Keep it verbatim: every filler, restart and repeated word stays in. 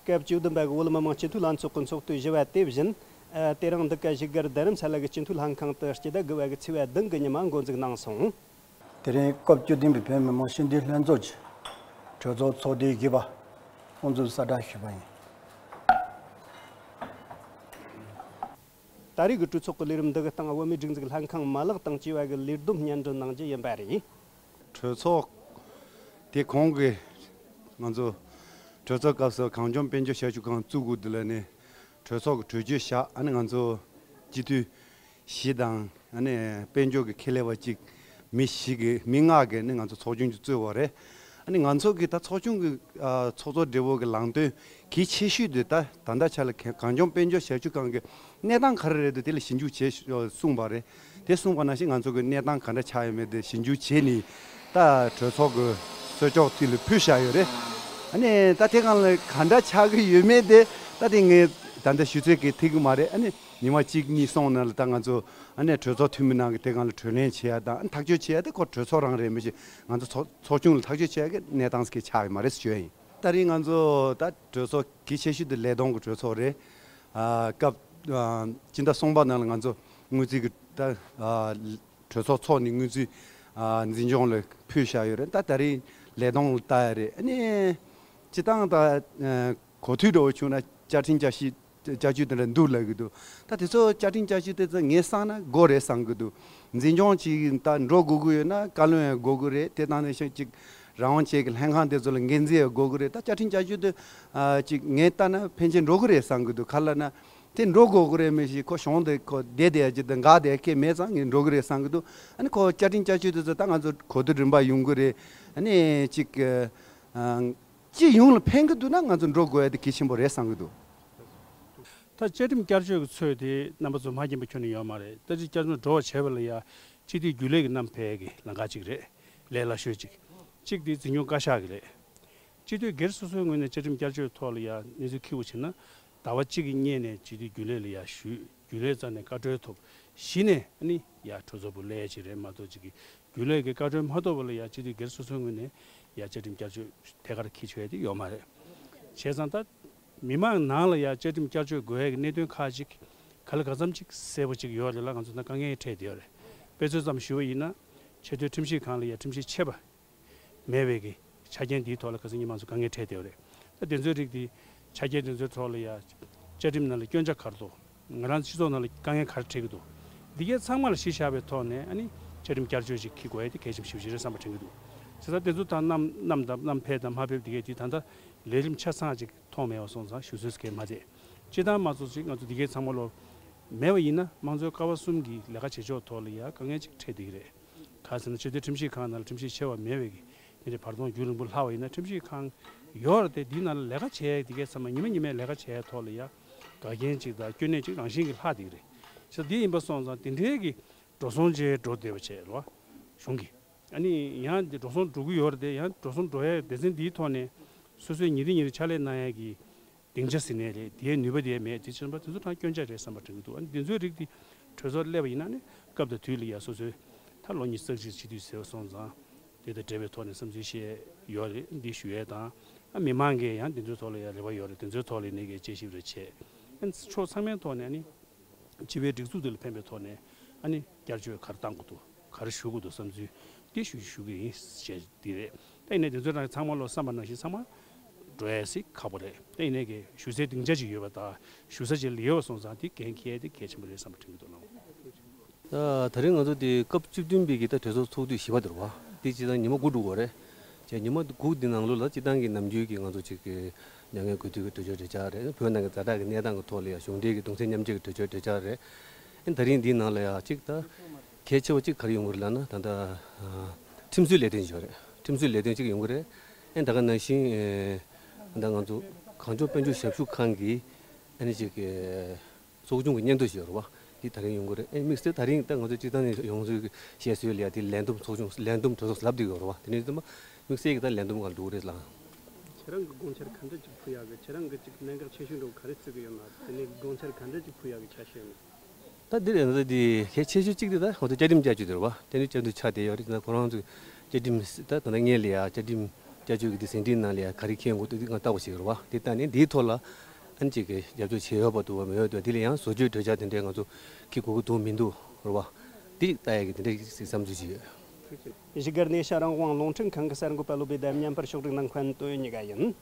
སྐབས་བཅུ་བདུན་པ་གི་བོད་མི་མང་སྤྱི་འཐུས་ལྷན་ཚོགས་ཀྱི་ཚོགས་དུས་བཞི་པ་དེ་བཞིན། ཨ། དེ་རིང་འདི་ག་བཞུགས་སྒར་རྡ་རམ་ས་ལ་གི་སྤྱི་འཐུས་ལྷན་ཁང་དུ་སྤྱི་ཟླ་དགུ་པ་གི་ཚེས་པ་བདུན་གི་ཉི་མ་འགོ་འཛུགས་གནང་སོང་། དེ་རིང་སྐབས་བཅུ་བདུན་པའི་བོད་མི་མང་སྤྱི་འཐུས་ལྷན་ཚོགས་ཀྱི་གྲོས་ཚོགས་ཚོགས་དུས་བཞི་པ་དབུ་འཛུགས་གསལ་བསྒྲགས་ཞུས་པ་ཡིན། ད་རེས་ཀྱི་གྲོས་ཚོགས་ཀྱི་ལས་རིམ་འདི་གི་སྟེང་བོད་མིའི་སྒྲིག་འཛུགས་ལྷན་ཁང་མ་ལག་དང་བཅས་པ་གི་ལས་བསྡོམས་སྙན་སྒྲོན་གནང་རྒྱུ་ཡིན་པ་རེད། གྲོས་ཚོགས་དེ་གོང་གི་ང་ཚོ་གྲོས་ཚོགས་སྐབས་སུ་གངས་ལྗོངས་དཔལ་འབྱོར་ཞབས་ཞུ་ཁང་བཙུགས་དགོས་འདུག་ལབ་ནས་གྲོས་ཚོགས་ཀྱི་གྲོས་ཆོད་བཞག་ཨ་ནི་ང་ཚོ་སྤྱི་འཐུས་བཞི་དང་ཨ་ནི་དཔལ་འབྱོར་གྱི་ཁེ་ལས་པ་གཅིག་མི་བཞི་གི་མི་ལྔ་གིས་ནི་ང་ཚོ་ཚོགས་ཆུང་གཅིག་བཙུགས་པ་རེད། ཨ་ནི་ང་ཚོ་གི་ད་ཚོགས་ཆུང་གི་ཨ་ཚོགས་གཙོ་སྦྲེལ་པོ་གི་ལངས་དོན་གལ་ཆེ་ཤོས་དེ་ད་ད་ལྟ་ཆ་ལ་ག་གངས་ལྗོངས་དཔལ་འབྱོར་ཞབས་ཞུ་ཁང་གི་གནས་སྟངས་ག་རེ་རེད་འདུག་དེ་ལ་ཞིབ་འཇུག་བྱེད་ཤོག་གསུངས་པ་རེད། དེ་གསུངས་པ་ནང་བཞིན་ང་ཚོ་གི་གནས་སྟངས་ག་འདྲ་ཆགས་ཡོད་མེད་དེ་ཞིབ་འཇུག་བྱས་ནས་ད་གྲོས་ཚོགས་ཀྱི་གསོལ་ལྕོག་དེ་ལ་ཕུལ་བཞག་ཡོད་རེད། ཨ་ནི་ད་དེ་སྒང་ལ་ག་འདྲ་ཆགས་ཀྱི་ཡོད་མེད་དེ་ད་དེ་ངས་ད་ལྟ་ཞུ་ཚོད་ཀྱིས་ཐིག་གི་མ་རེད། ཨ་ནི་ཉི་མ་གཅིག་གཉིས་སོང་ན་ལ་ད་ང་ཚོ་ཨ་ནི་གྲོས་ཚོགས་འཐུས་མི་ནང་གི་དེ་སྒང་ལ་གྲོས་གླེང་བྱེད་ཡ་དང་ཨ་ནི་ཐག་གཅོད་བྱེད་ཡ་དེ་ཁོ་གྲོས་ཚོགས་རང་རེད། མི་ཤེས་ང་ཚོ་ཚོགས་ཚོགས་ཆུང་ལ་ཐག་གཅོད་བྱེད་ཡ་གི་གནས་སྟངས་ཀྱི་ཆགས་ཡོད་མ་རེད་ཞུ་ཡ་ཡིན། ད་རིང་ང་ཚོ་ད་གྲོས་ཚོགས་གལ་ཆེ་ཤོས་དེ་ལས་བསྡོམས་ཀྱི་གྲོས་ཚོགས་རེད། ཨ་སྐབས་ཨ་སྤྱི་ཟླ་གསུམ་པ་ནང་ལ་ང་ཚོ་དངུལ་རྩིས་ཀྱི་ད་ཨ་གྲོས་ཚོགས་འཚོགས་ནས་དངུལ་རྩིས་ཨ་འཛིན་སྐྱོང་ལ་ཕུལ་བཞག་ཡོད་རེད། ད་ད་རིང་ལས་བསྡོམས་ལ་ལྟ་ཡ་རེད། ཨ་ནི་སྤྱི་བཏང་ད་ཨ་གོ་ཐོས་འདྲ་བོ་བྱུང་ན་བཅའ་ཁྲིམས་བསྐྱར་ཞིབ་བསྐྱར་བཅོས་དེ་འདྲ་འདུག་ལབ་ཀྱི་འདུག་ད་དེ་ཚོ་བཅའ་ཁྲིམས་བསྐྱར་བཅོས་དེ་ཚོ་ངས་བསམ་ན་དགོས་རེད་བསམ་གྱི་འདུག་འཛིན་སྐྱོང་ཅིག་ད་འགྲོ་དགོས་ཀྱི་ཡོད་ན་བཀའ་བློན་ཡང་དགོས་ཀྱི་རེད། དེ་དང་ནང་བཞིན་ཅིག་རང་དབང་ཅན་གྱི་ལྷན་ཁང་དེ་ཚོ་ལ་འགན་འཛིན་ཡང་དགོས་ཀྱི་རེད། ད་བཅའ་ཁྲིམས་བསྐྱར་བཅོས་དེ་ཨ་ཅིག་ངས་ལྟ་ན་ཕན་ཆེ་འགྲོ་གི་རེད་བསམ་གྱི་འདུག་ག་ལབ་ན་དེ་འགྲོ་དགོས་ཀྱི་རེད། མི་ཞིག་ཁོ་གཞུང་དེ་ཁོ་བསྡད་བསྡད་ཡ་ཅིག་དང་འགག་བསྡད་ཡ་སྐད་མེད་ཙང་ངས་འགྲོ་གི་རེད་བསམ་གྱི་འདུག་ཨ་ནི་ཁོ་བཅའ་ཁྲིམས་བསྐྱར་བཅོས་དེ་ཚོ་ད་ང་ཚོ་གོ་བསྡུར་རིམ་པ་ཡོང་གི་རེད། ཨ་ནི་ཅིག་ཨ། སྤྱི་ཡོངས་ལ་ཕན་གྱི་འདུག་ན་ང་ཚོ་འགྲོ་དགོས་ཡ་དེ་གལ་ཆེན་པོ་རེད་བསམ་གྱི་འདུག་ད་བཅའ་ཁྲིམས་བསྐྱར་བཅོས་ཀྱི་ཚོད་དེ་རྣམ་པ་ཚོ་མ་མཁྱེན་པ་ཁྱོན་ནས་ཡོད་མ་རེད། ད་ཅི་བསྐྱར་བཅོས་འགྲོ་བ་བྱས་པ་ལ་ཡ་སྤྱི་འཐུས་རྒྱུན་ལས་ཀྱི་བསྣམས་ཕེབས་ཀྱི་ལམ་ཁ་ཅིག་རེད། ལས་སླ་ཤོས་ཅིག་གཅིག་དེ་འཛིན་སྐྱོང་བཀའ་ཤག་གི་རེད། སྤྱི་འཐུས་སྒེར་སོ་སོའི་ངོས་ནས་བཅའ་ཁྲིམས་བསྐྱར་བཅོས་ཐོག་ལ་ཡ་གནས་ཚུལ་འཁྱེར་བ་བྱས་ན་ཟླ་བ་གཅིག་གི་སྔོན་ནས་སྤྱི་འཐུས་རྒྱུན་ལས་ལ་ཡ་ཞུས། རྒྱུན་ལས་རྩ་ནས་བཀའ་འཁྲོལ་ཐོབ་གཞི་ནས་ནི་ཡ་གྲོས་ཚོགས་སྦུག་སླེབས་ཡ་ཅིག་རེད་མ་གཏོགས་ཅིག་གི་རྒྱུན་ལས་ཀྱི་བཀའ་འཁྲོལ་མ་ཐོབ་པ་ལ་ཡ་སྤྱི་འཐུས་སྒེར་སོ་སོའི་ངོས་ནས་ཡ་བཅའ་ཁྲིམས་བསྐྱར་བཅོས་ཐད་ཀར་འཁྱེར་ཆོག་ཡ་དེ་ཡོད་མ་རེད། བྱས་ཙང་ད་མི་མང་ནང་ལ་ཡ་བཅའ་ཁྲིམས་བསྐྱར་བཅོས་དགོས་ཡ་གི་གནད་དོན་ཁག་ཅིག་ག་ལ་ག་ཙམ་ཅིག་གསལ་པོ་ཅིག་ཡོད་རེད་ལ་ང་ཚོ་ད་དཀའ་ངལ་འཕྲད་བསྡད་ཡོད་རེད། དཔེ་མཚོན་ཙམ་ཞུ་བ་ཡིན་ན་ཆེས་མཐོའི་ཁྲིམས་ཞིབ་ཁང་ལ་ཡ་ཁྲིམས་ཞིབ་ཆེ་བ་མེད་པའི་གི་ཆ་རྐྱེན་འདིའི་ཐོག་ལ་ཁ་སང་ཉི་མ་ཚོ་དཀའ་ངལ་འཕྲད་བསྡད་ཡོད་རེད། ད་དེ་ཚོའི་རིགས་འདི་ཆ་རྐྱེན་དེ་ཚོའི་ཐོག་ལ་ཡ་བཅའ་ཁྲིམས་ནང་ལ་སྐྱོན་ཆ་ག་རེ་འདུག་ང་རང་སྤྱི་ཚོགས་ནང་ལ་དཀའ་ངལ་ག་རེ་འཕྲད་ཀྱི་འདུག་འདི་གའི་ཚང་མ་ལ་གཞི་བཞག་པའི་ཐོག་ནས་ཨ་ནི་བཅའ་ཁྲིམས་བསྐྱར་བཅོས་ཅིག་འཁྱེར་དགོས་ཡ་དེ་གལ་ཆེན་པོ་ཞེ་པོ་ཅིག་རེད་བསམ་པ་དྲན་གྱི་འདུག་བྱས་ཙང་དེ་ཚོ་ད་བསྣམས་བསྣམས་དང་བསྣམས་ཕེབས་དང་མ་ཕེབས་འདི་གའི་དེ་ད་ལྟ་ལས་རིམ་ཆ་ཚང་ཅིག་མཐོང་མེད་པ་སོང་ཙང་ཞུ་སྲོལ་གལ་མ་བསྡད། སྤྱིར་བཏང་མ་ཚོགས་ཅིག་ང་ཚོ་འདི་གའི་ཚང་མ་ལོ་མེད་པ་ཡིན་ན་དམངས་གཙོའི་ཀ་བ་གསུམ་གྱི་ལས་ཀ་བྱེད་ཕྱོགས་ཐོག་ལ་ཡ་དཀའ་ངལ་ཅིག་འཕྲད་བསྡད་ཀྱི་རེད། ག་ཟེར་ན་ཆེས་མཐོའི་ཁྲིམས་ཞིབ་ཁང་ནང་ལ་ཁྲིམས་ཞིབ་ཆེ་བ་མེད་པའི་གི་དེ་འདྲའི་བར་སྟོང་རྒྱུན་རིང་པོ་ལྷག་པ་ཡིན་ན་ཁྲིམས་ཞིབ་ཁང་ཡོད་རེད་དེ་འདིའི་ནང་ལ་ལས་ཀ་བྱས་དེ་གའི་ཚང་མ་ཉི་མ་ཉི་མའི་ལས་ཀ་བྱས་ཐོག་ལ་ཡ་འགལ་རྐྱེན་ཅིག་དང་སྐྱོན་གནད་ཅིག་རང་བཞིན་གྱིས་ལྷག་བསྡད་ཀྱི་རེད། ཞེས་འདི་ཡིན་པ་སོང་ཙང་དེ་འདྲའི་གི་འགྲོ་སོང་ཅིག་འགྲོ་བསྡད་པ་བྱས་རོ་གཞུང་གི་ཨ་ནི་ཡང་འདི་འགྲོ་སོང་འགྲོ་གི་ཡོད་རེད་དེ་ཡང་འགྲོ་སོང་འགྲོ་ཡའི་སྡེ་ཚན་འདིའི་ཐོག་ནས་སོ་སོའི་ཉིན་རེ་ཉིན་རེ་ཕྱག་ལས་གནང་ཡ་གི་སྡིངས་ཆ་ཟེར་ནའི་རེད་དེའི་ནུས་པ་དེ་མེད་དེ་ཕྱིན་པ་དེ་ཚོ་དང་སྐྱོན་ཆ་རེད་བསམ་པ་དྲན་གྱི་འདུག་ཨ་ནི་དེ་ཚོའི་རིགས་དེ་གྲོས་ཚོགས་སླེབས་པ་ཡིན་ན་ནི་སྐབས་དང་དུས་ལ་ཡ་སོ་སོའི་ད་ལོ་ཉི་ཤུ་རྩ་གཅིག་སྤྱི་འཐུས་ཟེར་བ་སོང་ཙང་དེ་དང་འབྲེལ་བའི་ཐོག་ནས་བསམ་ཚུལ་བཤད་ཡོད་རེད་འདི་ཞུ་ཡས་དང་ཨ་མི་མང་གིས་ཡང་དེ་ཚོའི་ཐོག་ལ་ཡ་རེ་བ་ཡོད་རེད་དེ་ཚོའི་ཐོག་ལ་ནི་གའི་དཔྱད་ཞིབ་རེ་བྱས་ཨ་ནི་ཕྱོགས་ཚང་མའི་ཐོག་ནས་ཨ་ནི་སྤྱི་པའི་སྒྲིག་འཛུགས་དེ་ལ་ཕན་པའི་ཐོག་ནས་ཨ་ནི་བསྐྱར་བཅོས་ག་རེ་བཏང་དགོས་འདུག་ག་རེ་ཞུ་དགོས་འདུག་བསམ་ཚུལ་འདི་ཞུ་ཞུ་གི་ཡིན་ཞེས་འདི་རེད། ད་ཡིན་ནའི་དེ་ཚོའི་རང་ཚང་མ་ལོ་བསམ་པ་ནང་བཞིན་ཚང་མ་འགྲོ་ཡ་སྲིད་ཁག་པོ་རེད། ད་ཡིན་ནའི་གི་ཞུ་སའི་སྡིངས་ཆ་ཅིག་ཡོད་པ་དང་ཞུ་ས་ཅིག་ལ་ཡོད་པ་སོང་ཙང་དེ་འགན་འཁྱེར་ཡ་དེ་གལ་ཆེན་པོ་རེད་བསམ་པ་དྲན་གྱི་འདུག་ལགས། ད་ད་རིང་ང་ཚོ་དེ་སྐབས་བཅུ་བདུན་པའི་གི་ད་གྲོས་ཚོགས་ཚོགས་དུས་བཞི་པ་དེ་རེད་བ། དེ་སྤྱིར་བཏང་ཉི་མ་དགུ་འགྲོ་གི་རེད། བྱས་ཉི་མ་དགུ་འདི་ནང་ལོགས་ལ་སྤྱིར་བཏང་གི་ནམ་རྒྱུན་གྱི་ང་ཚོ་ཅིག་གི་མྱ་ངན་གུས་འདུད་ཀྱི་གྲོས་ཆོད་གྲོས་འཆར་རེད། བོད་ནང་གི་ཛ་དྲག་གི་གནས་སྟངས་ཀྱི་ཐོག་ལ་ཡང་གཞུང་འབྲེལ་གྱི་གདུང་སེམས་མཉམ་སྐྱེད་ཀྱི་གྲོས་ཆོད་གྲོས་འཆར་རེད། ཨ་ད་རིང་འདིའི་ནང་ལ་ཡང་ཅིག་ད་གལ་ཆེ་བ་གཅིག་ག་རེ་ཡོང་གི་རེད་ལབ་ན་ད་ལྟ་ཨ་ཁྲིམས་བཟོའི་ལས་དོན་ཞིག་ཡོད་རེད། ཁྲིམས་བཟོའི་ལས་དོན་གཅིག་ཡོང་གི་རེད། ཨེ་ད་ག་ནང་བཞིན་ཨེ་ད་ང་ཚོ་གངས་ལྗོངས་དཔལ་འབྱོར་ཞབས་ཞུ་ཁང་གི་ཨ་ནི་ཅིག་ཨེ་ཚོགས་ཆུང་གི་སྙན་ཐོ་ཞིག་ཡོད་རེད་བ། འདི་ད་རིང་ཡོང་གི་རེད། ཨེ་དམིགས་བསལ་ད་རིང་ད་ང་ཚོ་སྤྱིར་བཏང་ནས་ཡོངས་སུ་བཤད་སྲོལ་ལ་ཡ་དེ་ལས་བསྡོམས་ཚོགས་ཆུང་ལས་བསྡོམས་གྲོས་ཚོགས་ལབ་བསྡད་ཡོད་རེད་བ། དེ་ནས་ཚང་མ་དམིགས་བསལ་གྱི་ད་ལས་བསྡོམས་སྒང་ལ་འགྲོ་གི་རེད་ལགས། ཁྱེད་རང་གི་དགོངས་འཆར་ག་འདྲ་ཅིག་ཕུལ་ཡག་གི་ཁྱེད་རང་གི་ཅིག་གནད་འགག་ཆེ་ཤོས་འདྲ་བོ་ག་རེ་བརྩི་གི་ཡོད་ན་དེ་ནས་དགོངས་འཆར་ག་འདྲ་ཅིག་ཕུལ་ཡག་གི་འཆར་གཞི་ཡོད་ན། ད་འདིར་ཡང་ད་འདི་གལ་ཆེ་ཤོས་གཅིག་དེ་ད་ང་ཚོ་བཅའ་ཁྲིམས་བསྐྱར་བཅོས་དེ་རེད་བ། དེ་ནི་བཅའ་ཁྲིམས་ཆགས་བསྡད་ཡོད་རེད། ད་ཁོ་རང་ཚོས་བཅའ་ཁྲིམས་ད་ད་ལྟ་སྔོན་ལ་ཡ་བཅའ་ཁྲིམས་ བསྐྱར་བཅོས་ཀྱི་དེ་ཟིན་བྲིས་ནང་ལ་ཡང་ག་རེ་འཁྱེར་དགོས་འདུག་དེ་ང་བལྟ་དགོས་ཞིག་རེད་བ། དེ་ལྟ་ནས་འདིའི་ཐོག་ལ་ཨ་ནི་ཅིག་གི་རྒྱབ་སྐྱོར་བྱས་ཡོད་པ་འདུག་བ་མེད་པ་འདུག་དེ་ལ་ཡང་བཟོ་བཅོས་གྲོས་འཆར་དེ་འདྲས་ང་ཚོ་འཁྱེར་དགོས་ཀྱི་འདུག་མི་འདུག་རེད་བ། དེ་ཅིག་ལྟ་ཡག་གི་དེ་འདྲས་ཞིག་བསམ་ཚུལ་ཞིག་ཡོད། བཞུགས་སྒར་ནས་ཤ་རང་དབང་རླུང་འཕྲིན་ཁང་གི་གསར་འགོད་པ་བློ་བྷེ་དང་མཉམ་པར་ཕྱོགས་སྒྲིག་གནང་མཁན་དོན་གཉིས་ཀ་ཡིན།